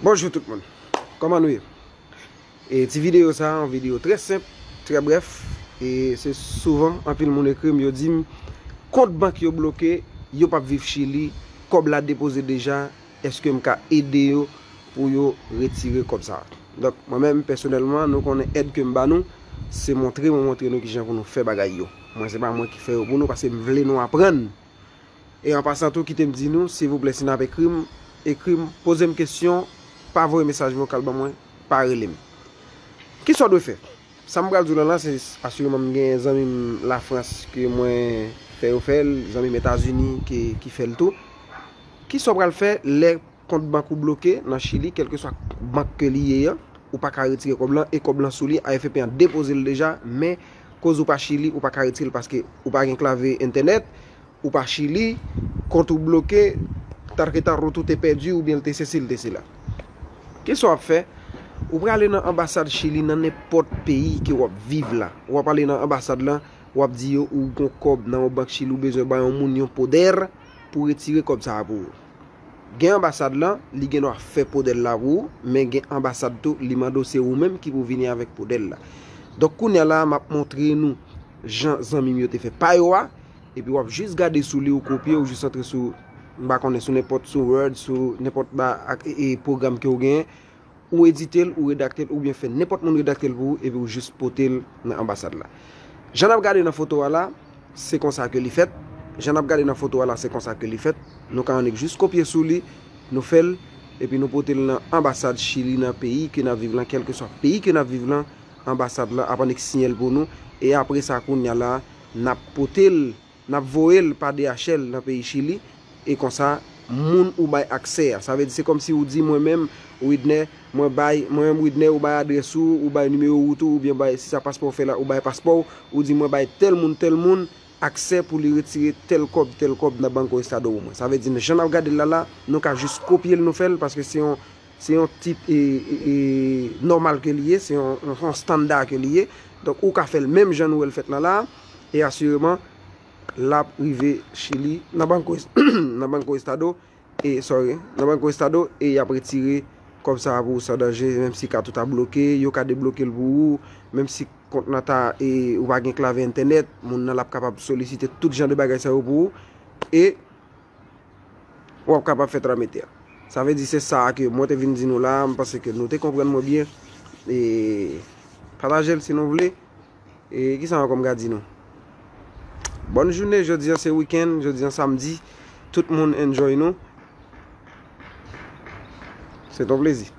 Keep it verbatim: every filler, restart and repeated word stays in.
Bonjou tout moun. Kòman nou ye? E ti videyo sa a, yon videyo trè senp, trè brèf. E se souvan anpil moun ekri m, yo di m kont bank yo bloke, yo p ap viv Chili, kòb la depoze deja, èske m ka ede yo pou yo retire kòb sa a? Donk, mwen menm, pèsonèlman, nou konnen èd ke m ba nou, se montre, mwen montre nou kijan pou nou fè bagay yo. Mwen, se pa mwen ki fè yo pou nou, paske m vle nou aprann. E an pasan tou, kite m di nou, silvouplè, si n ap ekri m, ekri m, poze m kesyon, pa voye mesaj vokal ban mwen, pa rele m. Kisa w dwe fè? Sa m pral di w la la, se asireman m gen zanmi m Lafrans ke mwen fè yo fè l, zanmi m Etazini ki, ki fè l tou. Kisa w pral fè lè kont bank ou bloke nan Chili, kèlkeswa bank ke li ye an, ou pa ka retire kòb lan, e kòb lan sou li, A F P an depoze l deja, men koz ou pa Chili, ou pa ka retire l paske ou pa gen klave entènèt, ou pa Chili, kont ou bloke, tarketa, tout ou te pèdi, oubyen l te sesi, l te sela. Kisa w ap fè? Ou prale nan anbasad Chili nan nenpòt peyi ke w ap viv la. W ap ale nan anbasad lan, w ap di yo ou gon kòb nan yon bank Chili, ou bezwen bay yon moun yon podèr pou retire kòb sa a pou ou. Gen anbasad lan, li gen dwa fè podèl la pou ou, men gen anbasad tou, li mande w se ou menm ki pou vini avèk podèl la. Donk, kounye a la, m ap montre nou jan zanmi m yo te fè pa yo a, epi w ap jis gade sou li, ou kopye, ou jis antre sou, m pa konnen, sou nenpòt, sou Word, sou nenpòt ba, ak, e, e, pwogram ke w genyen, ou edite l, ou redakte l, oubyen fè nenpòt moun redakte l pou ou, epi ou jis pote l nan anbasad la. Jan n ap gade nan foto a la, se konsa ke li fèt. Jan n ap gade nan foto a la, se konsa ke li fèt. Nou ka annik jis kopye sou li, nou fè l, epi nou pote l nan anbasad Chili nan peyi ke n ap viv lan, kèlkeswa peyi ke n ap viv lan, anbasad lan ap annik siyen l pou nou. E apre sa, kounye a la, n ap pote l, n ap voye l pa D H L nan peyi Chili, e konsa, moun ou bay aksè a. Sa vle di, se kòmsi ou di mwen menm, Widner, mwen bay, mwen menm Widner, ou bay adrès ou, ou bay nimewo wout ou, oubyen bay, si sa paspò w fè la, ou bay paspò w, ou di mwen bay tèl moun, tèl moun, aksè pou li retire tèl kòb, tèl kòb nan Banco Estado pou mwen. Sa vle di, jan n ap gade l la la, nou ka jis kopye l, nou fè l, paske se yon, se yon tit, e, e, e, nòmal ke li ye, se yon, yon, yon standa ke li ye. Donk, ou ka fè l menm jan nou wè l fèt la la, e asireman, l ap rive Chili, nan Banco, nan Banco Estado, e, sorry, nan Banco Estado, e y ap retire kòb sa a pou ou san danje, menm si kat ou ta bloke, yo ka debloke l pou ou, menm si kont nan ta, e, ou pa gen klave entènèt, moun nan l ap kapab solisite tout jan de bagay sa yo pou ou, e w ap kapab fè tramete a. Sa vle di se sa a ke mwen te vin di nou la, m panse ke nou te konprann mwen byen, e pataje l si nou vle. E kisa ankò m ka di nou? Bòn jounen, jodi an se wikenn, jodi an samdi. Tout moun enjoy nou. Se ton plezi.